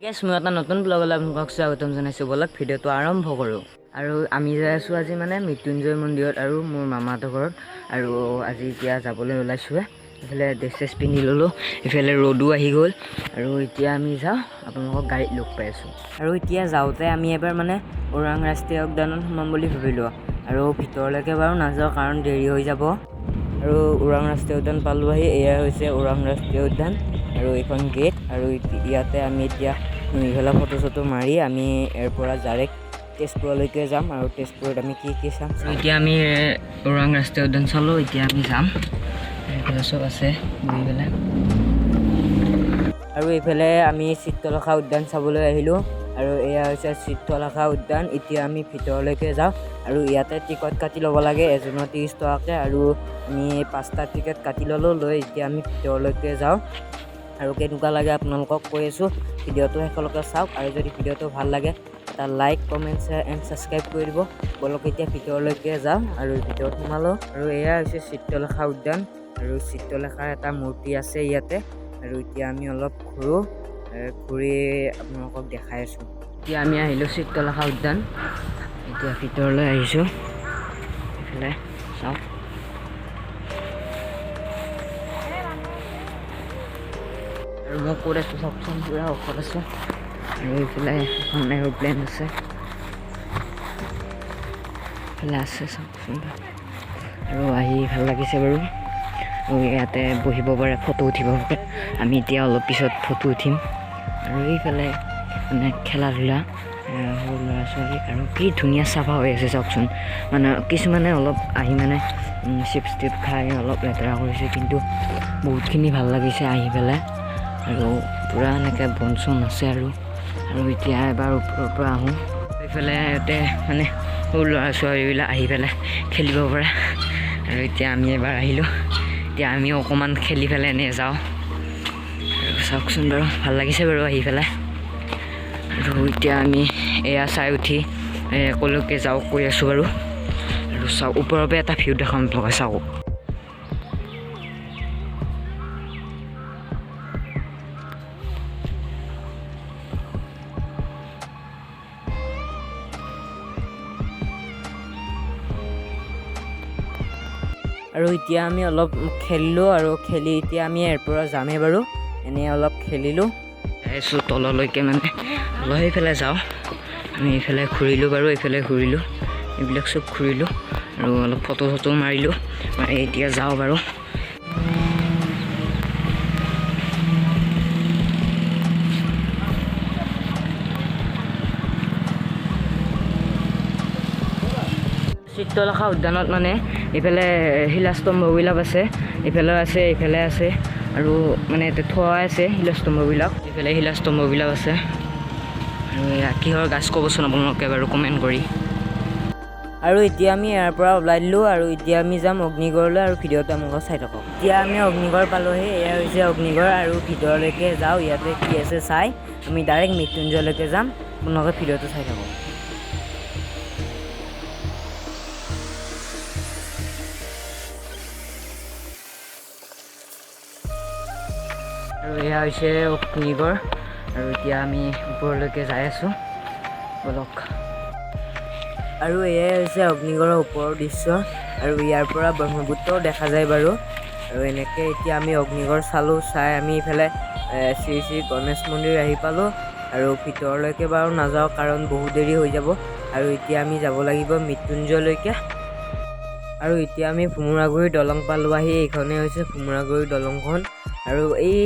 Gas, মই এটা নতুন ব্লগলৈ আপোনালোকক স্বাগতম জনাইছোঁ। ব'লক, ভিডিঅ'টো আৰম্ভ কৰোঁ। আৰু আমি যাই আছোঁ আজি মানে মৃত্যুঞ্জয় মন্দিৰত আৰু মোৰ মামাহঁতৰ ঘৰত। আৰু আজি এতিয়া যাবলৈ ওলাইছোঁহে। এইফালে ড্ৰেছ চেছ পিন্ধি ল'লোঁ, এইফালে ৰ'দো আহি গ'ল। আৰু এতিয়া আমি যাওঁ, আপোনালোকক গাড়ীত লগ পাই আছোঁ। আৰু এতিয়া যাওঁতে আমি এবাৰ মানে ওৰাং ৰাষ্ট্ৰীয় উদ্যানত সোমাম বুলি ভাবিলোঁ। আৰু ভিতৰলৈকে বাৰু নাযাওঁ, কাৰণ দেৰি হৈ যাব। আৰু ওৰাং ৰাষ্ট্ৰীয় উদ্যান পালোঁ আহি। এয়া হৈছে ওৰাং ৰাষ্ট্ৰীয় উদ্যান আৰু এইখন গেট। আৰু ইয়াতে আমি এতিয়া এইফালে ফটো চটো মাৰি আমি ইয়াৰ পৰা ডাইৰেক্ট তেজপুৰলৈকে যাম। আৰু তেজপুৰত আমি কি কি চাম। এতিয়া আমি ওৰাং ৰাষ্ট্ৰীয় উদ্যান চালোঁ, এতিয়া আমি যাম। এইফালে চব আছে বহি পেলাই। আৰু এইফালে আমি চিত্ৰলেখা উদ্যান চাবলৈ আহিলোঁ। আৰু এয়া হৈছে চিত্ৰলেখা উদ্যান। এতিয়া আমি ভিতৰলৈকে যাওঁ। আৰু ইয়াতে টিকট কাটি ল'ব লাগে, এজনৰ 30 টকাকৈ। আৰু আমি 5টা টিকেট কাটি ল'লোঁ, লৈ এতিয়া আমি ভিতৰলৈকে যাওঁ। আৰু কেনেকুৱা লাগে আপোনালোকক কৈ আছোঁ, ভিডিঅ'টো শেষলৈকে চাওক। আৰু যদি ভিডিঅ'টো ভাল লাগে, এটা like, comment, share and subscribe কৰি দিব। ব'লক, এতিয়া ভিতৰলৈকে যাওঁ। আৰু ভিতৰত সোমালোঁ। আৰু এয়া হৈছে চিত্ৰলেখা উদ্যান। আৰু চিত্ৰলেখাৰ এটা মূৰ্তি আছে ইয়াতে। আৰু এতিয়া আমি অলপ ঘূৰোঁ, ঘূৰি আপোনালোকক দেখাই আছোঁ। এতিয়া আমি আহিলোঁ চিত্ৰলেখা উদ্যান। এতিয়া ভিতৰলৈ আহিছোঁ। এইফালে চাওক। আৰু মই ক'ত আছোঁ চাওকচোন, পূৰা ওখত আছোঁ। আৰু এইফালে এখন এৰোপ্লেন আছে, এইফালে আছে, চাওকচোন। আৰু আহি ভাল লাগিছে বাৰু। আৰু ইয়াতে বহিব পাৰে, ফটো উঠিব পাৰে। আমি এতিয়া অলপ পিছত ফটো উঠিম। আৰু এইফালে মানে খেলা ধূলা সৰু ল'ৰা ছোৱালী। আৰু কি ধুনীয়া চাফা হৈ আছে চাওকচোন। মানে কিছুমানে অলপ আহি মানে চিপছ টিপ খাই অলপ লেতেৰা কৰিছে, কিন্তু বহুতখিনি ভাল লাগিছে আহি পেলাই। আৰু পূৰা এনেকৈ বন চন আছে। আৰু আৰু এতিয়া এবাৰ ওপৰৰ পৰা আহোঁ। এইফালে ইয়াতে মানে সৰু ল'ৰা ছোৱালীবিলাক আহি পেলাই খেলিব পাৰে। আৰু এতিয়া আমি এবাৰ আহিলোঁ, এতিয়া আমিও অকণমান খেলি পেলাই এনেই যাওঁ। আৰু চাওকচোন বাৰু, ভাল লাগিছে বাৰু আহি পেলাই। আৰু এতিয়া আমি এয়া চাই উঠি ক'লৈকে যাওঁ কৈ আছোঁ বাৰু। আৰু চাওক, ওপৰৰ পৰা এটা ভিউ দেখাম আপোনালোকে, চাওক। আৰু এতিয়া আমি অলপ খেলিলোঁ। আৰু খেলি এতিয়া আমি ইয়াৰ পৰা যামেই বাৰু। এনেই অলপ খেলিলোঁ, আহিছোঁ তললৈকে, মানে অলপ সেইফালে যাওঁ। আমি এইফালে ঘূৰিলোঁ বাৰু, এইফালে ঘূৰিলোঁ, এইবিলাক চব ঘূৰিলোঁ। আৰু অলপ ফটো চটো মাৰিলোঁ, মাৰি এতিয়া যাওঁ বাৰু। চিত্ৰলেখা উদ্যানত মানে এইফালে শিলাস্তম্ভবিলাক আছে, এইফালে আছে, এইফালে আছে। আৰু মানে ইয়াতে থোৱা আছে শিলাস্তম্ভবিলাক, এইফালে শিলাস্তম্ভবিলাক আছে। আৰু এয়া কিহৰ গাছ ক'বচোন আপোনালোকে বাৰু কমেণ্ট কৰি। আৰু এতিয়া আমি ইয়াৰ পৰা ওলাই দিলোঁ। আৰু এতিয়া আমি যাম অগ্নিগড়লৈ। আৰু ভিডিঅ'টো আপোনালোকে চাই থাকক। এতিয়া আমি অগ্নিগড় পালোহি। এয়া হৈছে অগ্নিগড়। আৰু ভিতৰলৈকে যাওঁ, ইয়াতে কি আছে চাই আমি ডাইৰেক্ট মৃত্যুঞ্জয়লৈকে যাম। আপোনালোকে ভিডিঅ'টো চাই থাকক। আৰু এয়া হৈছে অগ্নিগড়। আৰু এতিয়া আমি ওপৰলৈকে যাই আছোঁ, ব'লক। আৰু এয়াই হৈছে অগ্নিগড়ৰ ওপৰৰ দৃশ্য। আৰু ইয়াৰ পৰা ব্ৰহ্মপুত্ৰও দেখা যায় বাৰু। আৰু এনেকৈ এতিয়া আমি অগ্নিগড় চালোঁ, চাই আমি ইফালে শ্ৰী শ্ৰী গণেশ মন্দিৰ আহি পালোঁ। আৰু ভিতৰলৈকে বাৰু নাযাওঁ, কাৰণ বহুত দেৰি হৈ যাব। আৰু এতিয়া আমি যাব লাগিব মৃত্যুঞ্জয়লৈকে। আৰু এতিয়া আমি ভোমোৰাগুৰিৰ দলং পালোঁ আহি। এইখনেই হৈছে ভোমোৰাগুৰিৰ দলংখন। আৰু এই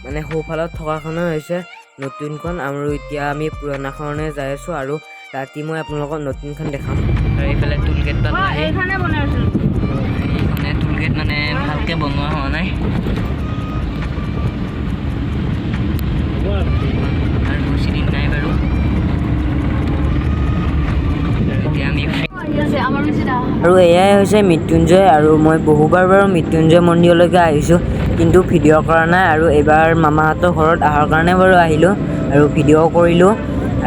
মানে সোঁফালত থকাখনে হৈছে নতুনখন। আৰু এতিয়া আমি পুৰণাখনে যাই আছোঁ। আৰু ৰাতি মই আপোনালোকক নতুনখন দেখাম। আৰু এইফালে টোল গেট পালোঁ আহি। এইখনে টোল গেট, মানে ভালকৈ বনোৱা হোৱা নাই আৰু বেছি দিন নাই বাৰু। আৰু এতিয়া আমি আৰু এয়াই হৈছে মৃত্যুঞ্জয়। আৰু মই বহুবাৰ বাৰু মৃত্যুঞ্জয় মন্দিৰলৈকে আহিছোঁ, কিন্তু ভিডিঅ' কৰা নাই। আৰু এইবাৰ মামাহঁতৰ ঘৰত অহাৰ কাৰণে বাৰু আহিলোঁ আৰু ভিডিঅ' কৰিলোঁ।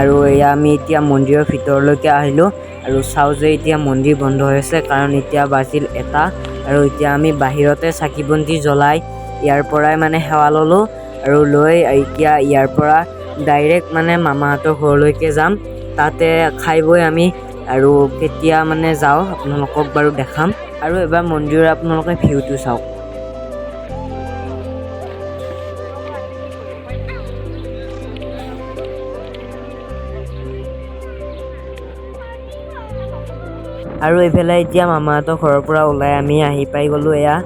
আৰু এয়া আমি এতিয়া মন্দিৰৰ ভিতৰলৈকে আহিলোঁ। আৰু চাওঁ যে এতিয়া মন্দিৰ বন্ধ হৈ আছে, কাৰণ এতিয়া বাজিল 1টা। আৰু এতিয়া আমি বাহিৰতে চাকি বন্তি জ্বলাই ইয়াৰ পৰাই মানে সেৱা ল'লোঁ। আৰু লৈ এতিয়া ইয়াৰ পৰা ডাইৰেক্ট মানে মামাহঁতৰ ঘৰলৈকে যাম। তাতে খাই বৈ আমি আৰু কেতিয়া মানে যাওঁ আপোনালোকক বাৰু দেখাম। আৰু এবাৰ মন্দিৰৰ আপোনালোকে ভিউটো চাওক। আৰু এইফালে এতিয়া মামাহঁতৰ ঘৰৰ পৰা ওলাই আমি আহি পাই গ'লোঁ। এয়া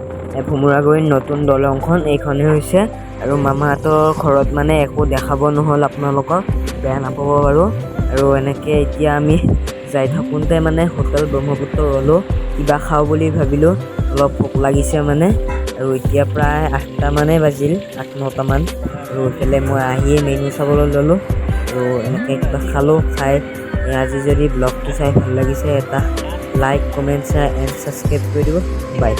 ভোমোৰাগুৰিৰ নতুন দলংখন এইখনেই হৈছে। আৰু মামাহঁতৰ ঘৰত মানে একো দেখাব নহ'ল আপোনালোকক, বেয়া নাপাব বাৰু। আৰু এনেকৈ এতিয়া আমি যাই থাকোঁতে মানে হোটেল ব্ৰহ্মপুত্ৰ ৰ'লোঁ, কিবা খাওঁ বুলি ভাবিলোঁ, অলপ ভোক লাগিছে মানে। আৰু এতিয়া প্ৰায় 8টামানেই বাজিল, 8-9টামান। আৰু এইফালে মই আহিয়ে মেনু চাবলৈ ল'লোঁ আৰু এনেকৈ কিবা খালোঁ। খাই আজি যদি ব্লগটো চাই ভাল লাগিছে, এটা like, comment, share and subscribe কৰি দিব। বাই।